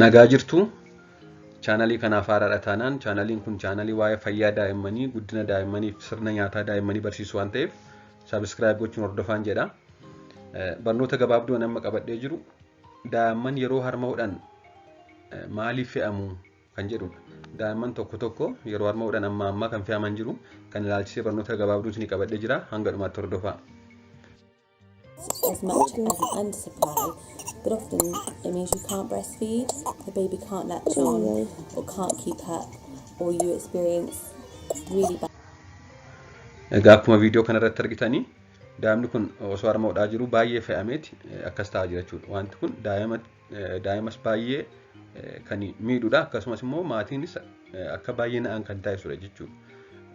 Nagaa jirtu. Chaanalii kanaaf haaraadha taanaan, chaanaliin kun chaanalii waa'ee fayyaa daa'immanii, guddina daa'immanii fi sirna nyaataa daa'immanii barsiisu waan ta'eef, subscribe gochuun hordofaan jedha. Barnoota gabaabduu amma qabadhee jiru daa'imman yeroo harma hodhan maaliif fe'amu kan jedhudha. Daa'imman tokko tokko yeroo harma hodhan amma ammaa kan fe'aman jiru, kan ilaalchisee barnoota gabaabduu isinii qabadhee jira, hanga dhumaatti hordofaa. As much as an undersupply, but often it means you can't breastfeed, the baby can't latch on or can't keep up, or you experience really bad Egaa akkuma viidiyoo kanarratti argitanii, daa'imni kun osoo harma hodhaa jiru baay'ee fe'ameeti akkas ta'aa jira jechuudha. Wanti kun daa'imas baay'ee kan miidhudha, akkasumas immoo maatiinis akka baay'ee na'an kan taasisudha jechuudha.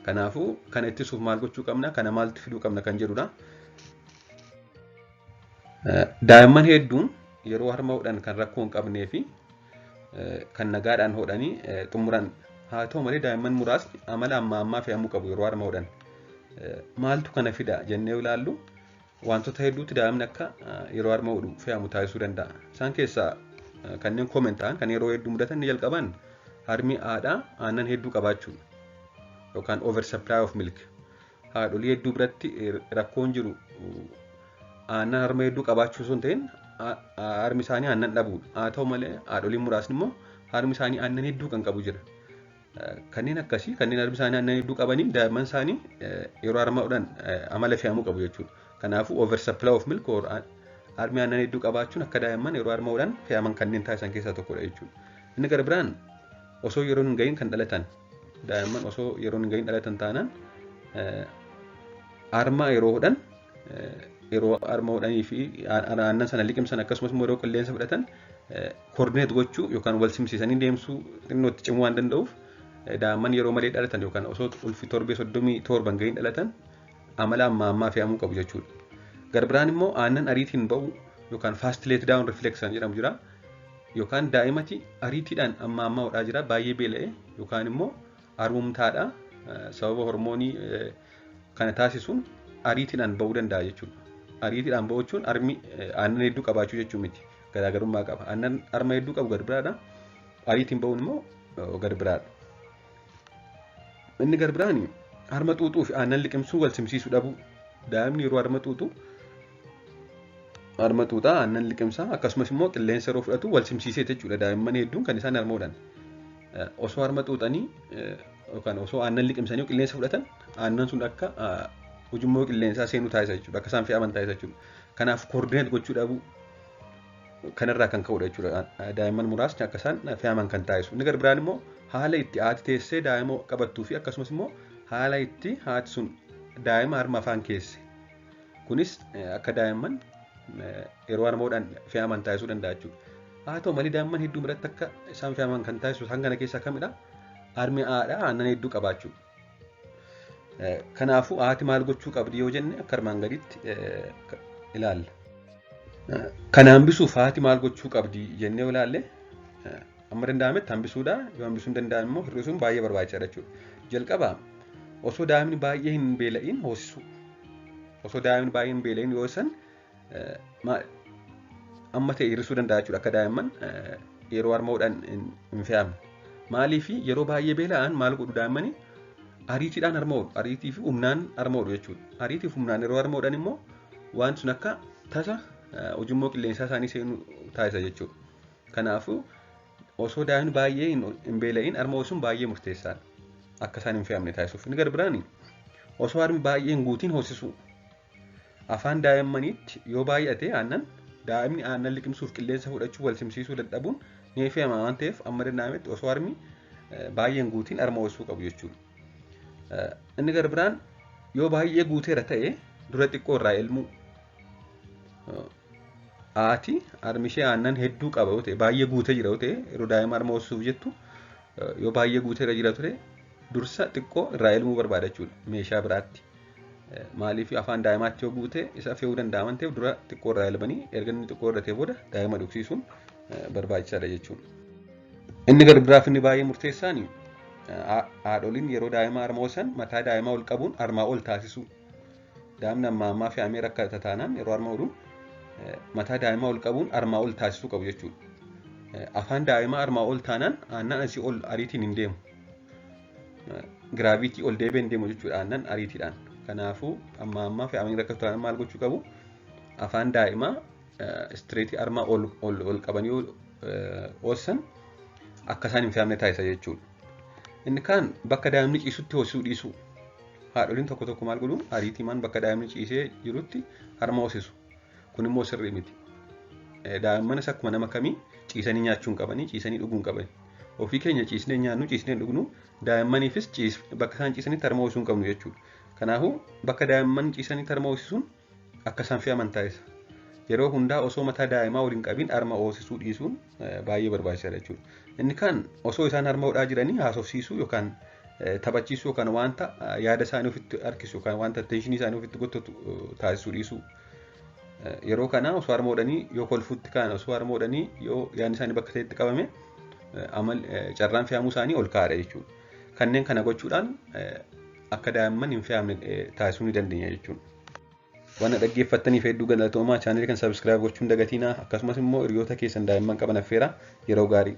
Kanaafuu kana ittisuuf maal gochuu qabna? Kana maaltu fiduu qabna kan jedhudha. Daa'imman hedduun yeroo harma hodhan kan rakkoo hin qabnee fi kan nagaadhaan hodhanii xumuran. Haa ta'u malee, daa'imman muraasni amala amma ammaa fe'amuu qabu yeroo harma hodhan. Maaltu kana fida jennee ilaallu, wantoota hedduutti daa'imni akka yeroo harma hodhu fe'amu taasisuu danda'a. Isaan keessaa kanneen common ta'an, kan yeroo hedduu mudatan, ni jalqaban harmi haadhaa aannan hedduu qabaachuudha. Yookaan over supply of milk. Haadholii hedduu biratti rakkoon jiru aannan harma hedduu qabaachuu osoo hin ta'in, harmi isaanii aannan dhabuudha. Haa ta'u malee, haadholiin muraasni immoo harmi isaanii aannan hedduu kan qabu jira. Kanneen akkasii, kanneen harmi isaanii aannan hedduu qabanii, daa'imman isaanii yeroo harma hodhan amala fe'amuu qabu jechuudha. Kanaafuu over supply of milk or harmi aannan hedduu qabaachuun akka daa'imman yeroo harma hodhan fe'aman kanneen taasisan keessaa tokkodha jechuudha. Inni gara biraan osoo yeroon hin gahin kan dhalatan, daa'imman osoo yeroon hin gahin dhalatan taanaan, harma yeroo hodhan, yeroo harma hodhanii fi aannan sana liqimsan, akkasumas immoo yeroo qilleensa fudhatan coordinate gochuu yookaan wal simsiisanii deemsuu xinnootti cimuu waan danda'uuf, daa'imman yeroo malee dhalatan yookaan osoo ulfi torbee 37 gahin dhalatan amala ammaa ammaa fe'amuu qabu jechuudha. Garbiraan immoo aannan ariitiin ba'u yookaan fast let down reflex kan jedhamu jira. Yookaan daa'imati ariitiidhaan amma ammaa hodhaa jira, baay'ee beela'e, yookaan immoo harmumtaadha, sababa hormoonii kana taasisuun ariitiidhaan ba'uu danda'a jechuudha. Ariitiidhaan ba'uu jechuun harmi aannan hedduu qabaachuu jechuu miti. Garaagarummaa qaba. Aannan harma hedduu qabu garbiraadha. Ariitiin ba'uun immoo garbiraadha. Inni garbiraan harma xuuxuu fi aannan liqimsuu wal simsiisuu dhabuu. Daa'imni yeroo harma xuuxu, harma xuuxaa, aannan liqimsaa, akkasumas immoo qilleensa yeroo fudhatu wal simsiisee jechuudha. Daa'imman hedduun kan isaan harma hodhan. Osoo harma xuuxanii yookaan osoo aannan liqimsanii qilleensa fudhatan, aannan sun akka ujummoo qilleensaa seenuu taasisa jechuudha. Akka isaan fe'aman taasisa jechuudha. Kanaaf coordinate gochuu dhabuu kanarraa kan ka'udha jechuudha. Daa'imman muraasni akka isaan fe'aman kan taasisu. Inni garbiraan immoo haala itti haati teessee daa'ima qabattuu fi akkasumas immoo haala itti haati sun daa'ima harma afaan keesse. Kunis akka daa'imman yeroo harma hodhan fe'aman taasisuu danda'a jechuudha. Haa ta'u malee, daa'imman hedduu biratti akka isaan fe'aman kan taasisu isaan kana keessaa kamidha? Harmi haadhaa aannan hedduu qabaachuu. Kanaafuu haati maal gochuu qabdi yoo jenne, akka armaan gaditti ilaalla. Kana hambisuuf haati maal gochuu qabdi jennee yoo ilaalle, amma danda'ametti hambisuudha. Yoo hambisuu hin danda'ame immoo hir'isuun baay'ee barbaachisaadha jechuudha. Jalqaba osoo daa'imni baay'ee hin beela'iin hoosisuu. Osoo daa'imni baay'ee hin beela'iin yoo san amma ta'e hir'isuu danda'a jechuudha, akka daa'imman yeroo harma hodhan hin fe'amne. Maaliif? Yeroo baay'ee beela'an maal godhu daa'immani? Ariitiidhaan harma hodhu. Ariitii fi humnaan harma hodhu jechuudha. Ariitii fi humnaan yeroo harma hodhan immoo waan sun akka tasa ujummoo qilleensaa isaanii seenuu taasisa jechuudha. Kanaafuu osoo daa'imni baay'ee hin beela'iin harma hoosisuun baay'ee murteessaadha. Akka isaan hin fe'amne taasisuuf. Inni gara biraan osoo harmi baay'ee hin guutiin hoosisuu. Afaan daa'immaniitti yoo baay'ate aannan, daa'imni aannan liqimsuuf qilleensa fudhachuu wal simsiisuu dadhabuun ni fe'ama waan ta'eef, amma danda'ametti osoo harmi baay'ee hin guutiin harma hoosisuu qabu jechuudha. Inni gara biraan yoo baay'ee guuteera ta'e dura xiqqoo irraa elmuu. Haati harmi ishee aannan hedduu qaba yoo ta'e, baay'ee guutee jira yoo ta'e, yeroo daa'ima harma hoosisuuf jettu yoo baay'ee guuteera jira ture, dursa xiqqoo irraa elmuu barbaada jechuudha meeshaa biraatti. Maaliif? Afaan daa'imaatti yoo guute isa fe'uu danda'a waan ta'eef, dura xiqqoo irraa elmanii erga inni xiqqoo irra ta'e booda daa'ima dhugsiisuun barbaachisaadha jechuudha. Inni gara biraaf inni baay'ee murteessaan, haadholiin yeroo daa'ima harma hoosisan mataa daa'imaa ol qabuun harmaa ol taasisuu. Daa'imni ammaa ammaa fe'amee rakkata taanaan, yeroo harma hodhu mataa daa'imaa ol qabuun harmaa ol taasisuu qabu jechuudha. Afaan daa'imaa harmaa ol taanaan aannan asii ol ariitiin hin deemu. Gravity ol deebi'ee hin deemu jechuudha aannan ariitiidhaan. Kanaafuu amma ammaa fe'amanii rakkatu taanaan maal gochuu qabu? Afaan daa'imaa straight harmaa ol ol ol qabanii hoosisan akka isaan hin fe'amne taasisa jechuudha. Inni kaan bakka daa'imni ciisutti hoosisuu dhiisuu. Haadholiin tokko tokko maal godhu? Ariitiimaan bakka daa'imni ciisee jirutti harma hoosisu. Kun immoo sirrii miti. Daa'immanis akkuma nama kamii ciisanii nyaachuu hin qabanii, ciisanii dhuguu hin qabani. Ofii keenya ciisnee nyaannu, ciisnee dhugnu, daa'immaniifis bakka isaan ciisanitti harma hoosisuu hin qabnu jechuudha. Kanaafuu bakka daa'imman ciisanitti harma hoosisuun akka isaan fe'aman taasisa. Yeroo hundaa osoo mataa daa'imaa waliin qabiin harma hoosisuu dhiisuun baay'ee barbaachisaadha jechuudha. Inni kaan osoo isaan harma hodhaa jiranii haasofsiisuu yookaan taphachiisuu yookaan wanta yaada isaanii ofitti harkisu yookaan wanta attention isaanii ofitti gottatu taasisuu dhiisuu. Yeroo kana osoo harma hodhanii yoo kolfuutti ka'an, osoo harma hodhanii yoo yaadni isaanii bakka ta'etti qabame, amal carraan fe'amuu isaanii ol ka'aadha jechuudha. Kanneen kana gochuudhaan akka daa'imman hin fe'amne taasisuu ni dandeenya jechuudha. Waan dhaggeeffattaniif hedduu galatoomaa. Channel kan subscribe gochuun dagatinaa. Akkasumas immoo hiriyoota keessan daa'imman qaban affeeraa. Yeroo gaarii.